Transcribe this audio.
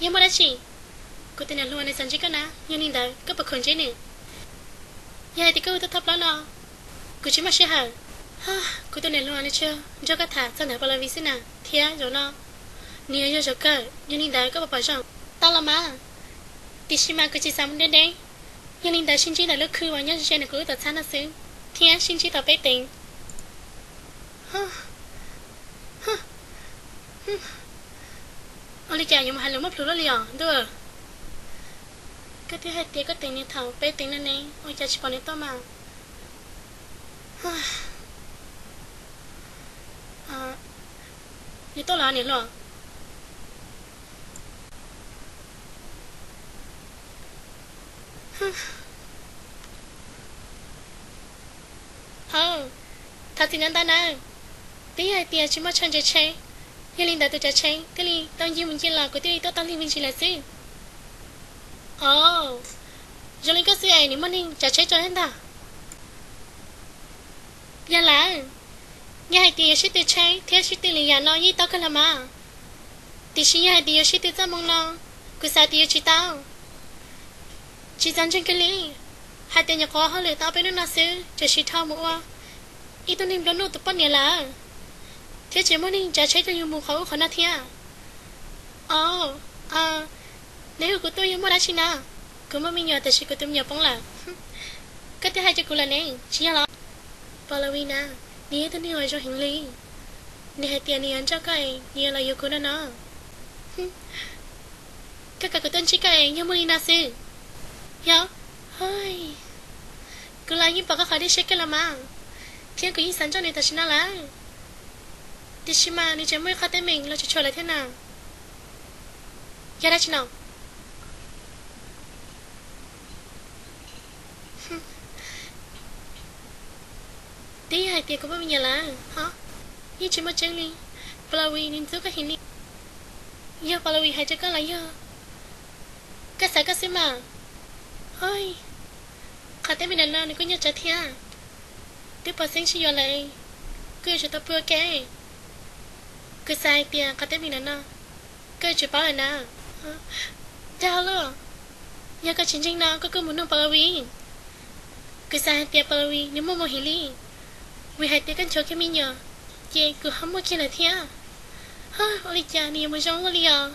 Yog muaj dab tsi? Kuv tus niam hluas nws xav ntsib koj na, yog li ntawd koj puas khoom ntsib nws? Yog hais tias koj hu tuaj thawj plaub no, kuv tsis muaj sij hawm. Kuv tus niam hluas nws tsuas nrog koj tham txog ntawm Palavi xwb na, thiab zaum no nws yuav yog zaum kawg, yog li ntawd koj puas pom zoo? Tau los mas, tiam sis mas kuv tsis xav mus deb deb. Yog li ntawd sib ntsib ntawm lub khw uas nyob ze ntawm kuv lub tuam txhab no xwb, thiab sib ntsib tau peb teev. Ua li cas yuav mus hais lus muaj plhus luaj li os ntuj? Koj twb hais tias koj teem nws thaum peb teev no ne, ua cas tsis pom nws tuaj mas? Nws tuaj los niam hluas? Aw, thov txim ntau ntau nawb. Twb yog hais tias tsis muaj chaw ntsav tsheb, yog li ntawd tus tsav tsheb thiaj li tau ncig mus ncig los, kuv thiaj li tuaj tau lig me ntsis lawm xwb. Aw, zoo li koj xwb es nws muaj neeg tsav tsheb tso thiab ntag. Yog lawm, yog hais tias yuav sib tw tsheb thiab sib tw lwm yam no yeej tau kawg los mas, tiam sis yog hais tias yuav sib tw txoj moo no, kuv xav tias yuav tsis tau. Tsis txaus ntseeg kiag li, hais tias nyuam qhuav hauj lwm tau peb hnub no xwb tseem siv dhau mus ua ib tug neeg nplua nuj tus poj niam lawm, thiab tseem muaj neeg tsav tsheb coj yus mus qhov ub qhov no thiab. Aw, neb hu kuv tuaj yog muaj dab tsi na? Kuv muaj me nyuam tiam sis kuv tus me nyuam poob lawm. Koj twb hais rau kuv lawm ne, tsis yog los? Palavi na, nws yog ib tug neeg uas zoo heev li. Nws hais tias nws yuav nrauj koj es nws yuav los yuav kuv no no. Koj kom kuv tuaj ntsib koj es yog muaj li no xwb? Yog, kuv los yeej pom koj qhov dej siab kawg los mas, thiab kuv yeej xav nrauj nws tam sim no lawm. Tiam sis mas nws tseem muaj ib qho teeb meem los tsis tshua lawm thiab na. Yog dab tsi no? Twb yog hais tias kuv muaj me nyuam lawm ho, yeej tsis muaj tseeb li. Palavi nws ntxub koj heev li. Yog Palavi hais rau koj los yog koj xav koj xwb mas? Hos, qhov teeb meem ntawm no nws kuj nyuaj tsawv thiab. Twb pov xeeb sib yuav lawm, kuj yuav tsum tau pw ua ke. Kuv xav hais tias qhov teeb meem ntawm no koj yuav tsum paub lawm na. Dag luaj, yog koj tsis ntseeg no koj kuj mus nug Palavi. Kuv xav hais tias Palavi nws muaj moo heev li, vim hais tias koj nchuav kiag me nyuam ces kuv ho muaj kiag lawm thiab. Ua li cas nws yuav mus zoo luaj li os?